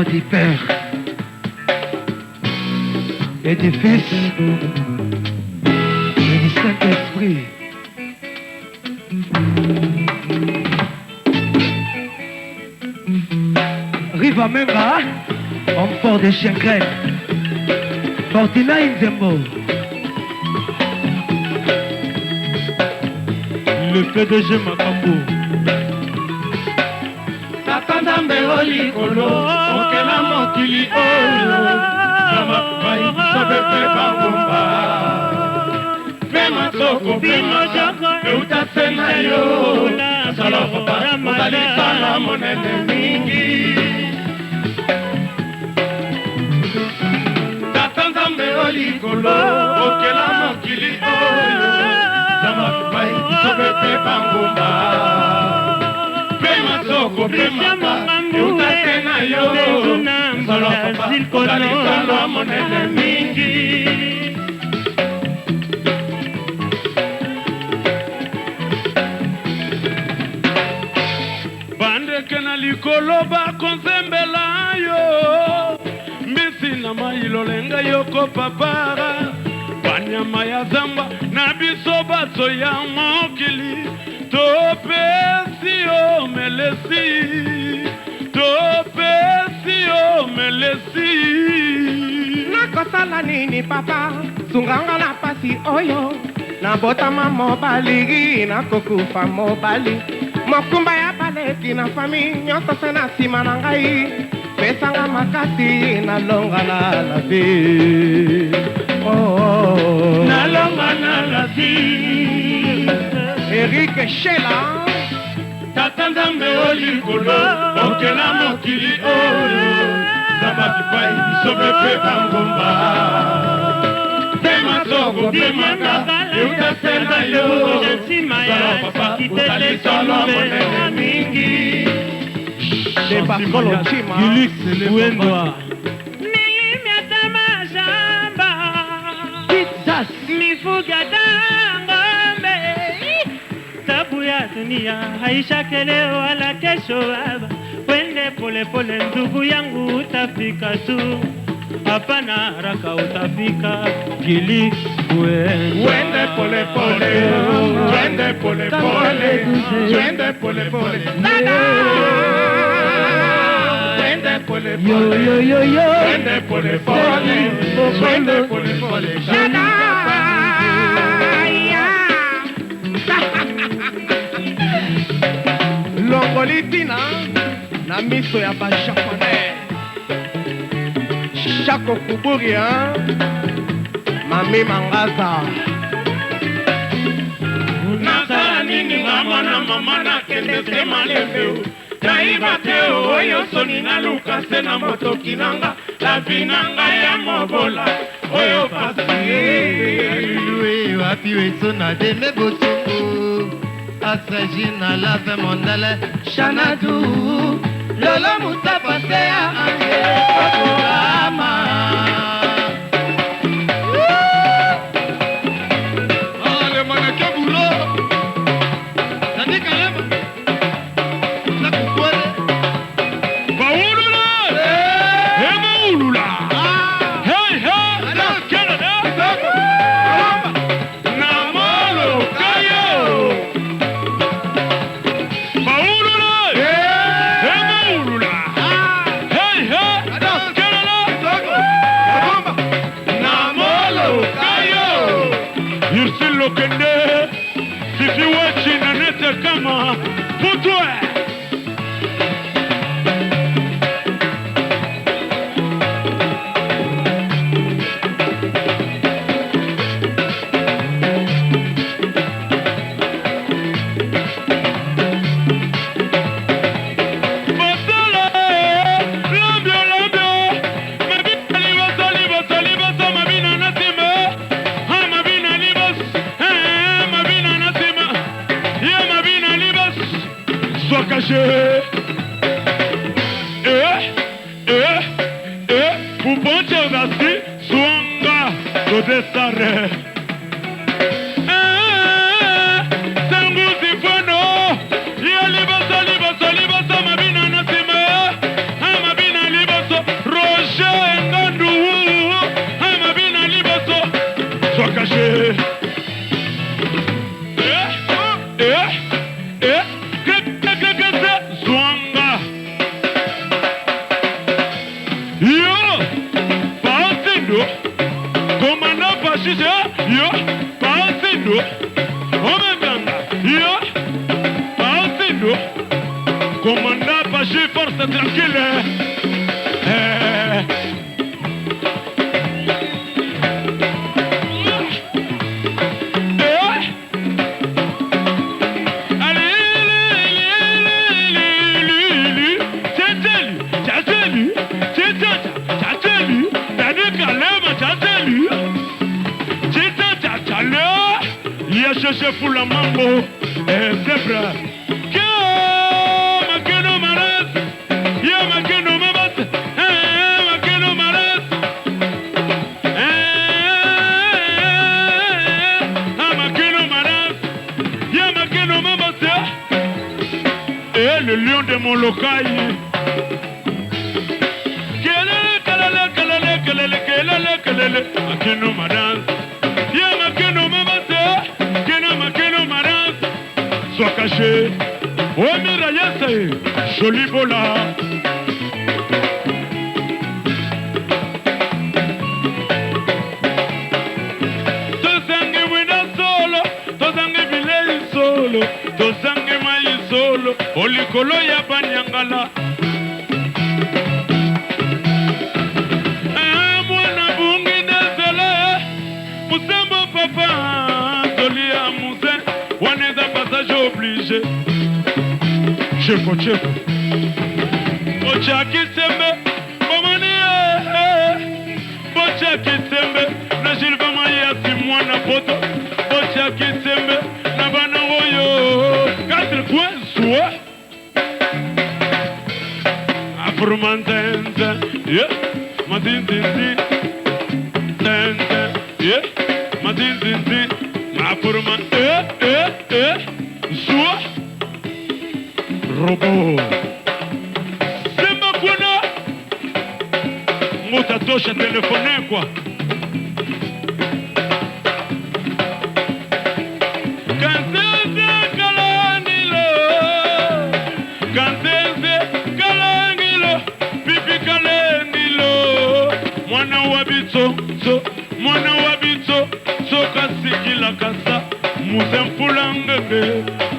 du Père et du Fils et du Saint-Esprit. Riva Menga, homme fort de Schengen. Fortina Nzembo. Le PDG Makambo. Tata Nzambe o likolo okela mokili oyo zama mai bisobe mpe bangomba mpe masoko mpe maka euta se na yo solo papa ozali sala monene mingi Tata Nzambe o likolo okela mokili oyo zama mai bisobe mpe bangomba mpe masoko mpe maka euta se na yo solo papa ozali sala monene mingi. Bandeke na likolo bakonzembela yo, mbisi na mai lolenga yoko papara, banyama ya zamba na biso bato ya mokili, topesi yo melesi, topesi yo melesi. Nakosala nini papa, sunganga na pasi oyo, nabotama mobali, nakokufa mobali, mokumba ya baleki na fami nyonso se na nsima na ngai, pesanga makasi nalonga na la vie. Oh, oh. Nalonga na la vie. Eric Shela. Tata Nzambe o likolo okela mokili oyo zamba bipai bisobe mpe bangomba mpe masoko mpe maka euta se na yo solo papa ozali solo monene mingi. De Pascolo Chima. Gilix Wendwa. Pizzas. Mifuga ng'ombe, tabu ya dunia haishake leo wala kesho baba. Wende pole pole ndugu yangu, utafika tu, hapana haraka, utafika. Gilix Wendwa. Twende pole pole, twende pole pole, twende pole pole. Dada! Twende pole Yo pole, yo yo yo. twende pole pole, twende pole pole. Dada! Longoli ntina na miso ya bajaponais. Chako Kuburi, hein? Mami Mangaza. Nasala nini nga mwana mama, nakende se malembe, nayiba te oyo soni, naluka se na motoki nanga lavi nanga ya mobola oyo pasi. Loué, wapi weso na deme bosungu asrejina lave mondele shanadu lolo mustafa sea ange kokurama. Ah, le mannequin boulot. Nani Kalema nakukwele. Baulula emaulula. Hey hey. Canada Namolo kayo. Baulula emaulula. Hey hey. Canada Namolo kayo. Yursil Lokende Fifi Wachi Nanete Kama Putwe. Botolo, lambio, lambio, mabina liboso, liboso, liboso, mabina na nsima, ah, mabina liboso, eh, mabina na nsima, ye mabina liboso, swaka je. Eh, eh, eh, puponche odasi, swanga, dodesare. Eh, sanguzi fono, ye liboso, liboso, liboso, mabina na nsima, ah, mabina liboso, Eh, eh, kekekekese, zwanga. Yo, Paosindo, komanda Pashishe, yo, Paosindo, Omeganga, yo, Paosindo, komanda Pashi, force tranquille. Eh. Eh. Allez, Fula mambo, eh, zebra. Makeno maras, ya makeno mabas, eh, makeno maras. Eh, ah, makeno maras, ya makeno mabas. Eh, le lion de mon local. Kelele, kelele, kelele, kelele, kelele, kelele, makeno maras. Ya makeno mabas, keno makeno maras. Sois caché. Oh, mira, yes, joli bola. Tozangi wina solo, tozangi bilei solo, tozangi mai solo, olikolo ya banyangala. Ah, mwana bungi ndezele, musembo papa, toli ya muze, waneza passage obligé. Chefo, chefo. Bocha kisembe, bomani, eh, bocha kisembe, na Gilles Mayasi mwana poto, bocha kisembe, na bana oyo, quatre coins, soit. Afromanzenze, yeah, mazinzinzi, zenze, yeah, mazinzinzi, mafuruma, eh, eh, eh, soit. Robot. Semba kuna. Mutatosha telefone kwa. Kanzenze kalangilo. Kanzenze kalangilo. Pipi kalangilo. Mwana wa bitso, so, mwana wa bitso, so kasikila kasa. Muzempulangeke,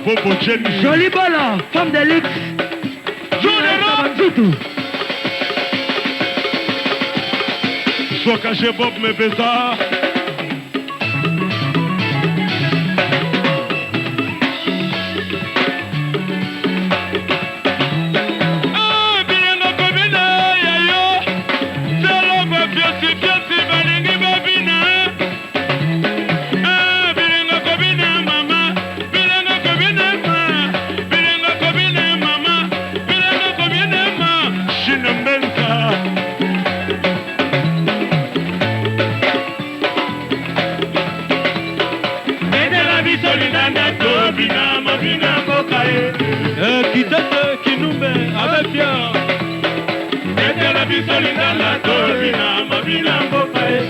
Bobo Jenny. Jolie Bola, femme de luxe. Journée Banzutu. Sois caché Bob Mebeza. Ah, bilenga kobina ya yo. Selo ba fiasi fiasi balingi babina. Ah, bilenga kobina mama, bilenga kobina ma, bilenga kobina mama, bilenga kobina ma. Shina Mbenza. Etela biso lindanda tobina mabina mboka ye. Kitete Kinumbe avec Pierre. Etela biso lindanda tobina mabina mboka ye.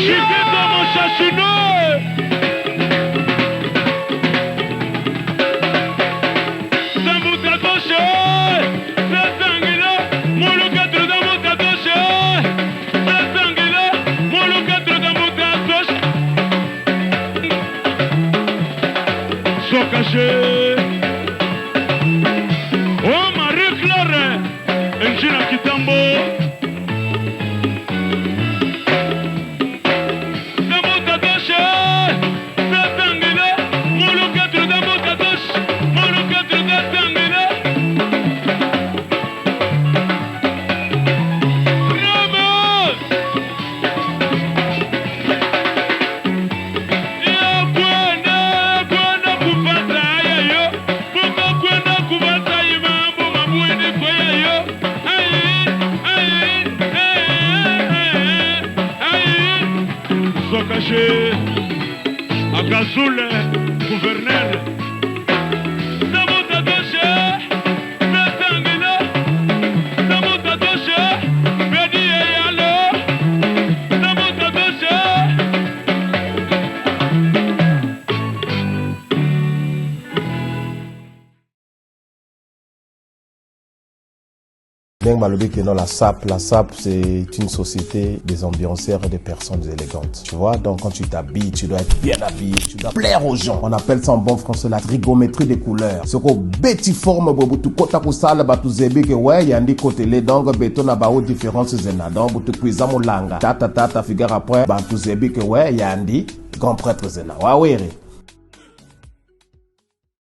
Chiquito mon chachino. Sambuta gauche, Sasangila, Moluka Trudamuta gauche, Sasangila, Moluka Trudamuta gauche. Sois caché. Oh Marie-Claire, Njina Kitambo. Sambuta gauche, Sasangila, Moluka Trudamuta gauche, Moluka Trudasangila. Ramos! Yo kwenda, kwenda kupata haya yo. Ndenge balobi que non, la SAP, la SAP, c'est une société des ambianceurs et des personnes élégantes. Tu vois, donc quand tu t'habilles, tu dois être bien habillé, tu dois plaire aux gens. On appelle ça en bon français la trigonométrie des couleurs. Ce qu'on beti forme bobutu kota kusala batu zebi que ouais, yandi côté les donc beto na bao différence zena donc butu kuiza mulanga. Tata tata figure après batu zebi que ouais, yandi grand prêtre zena. Wawere.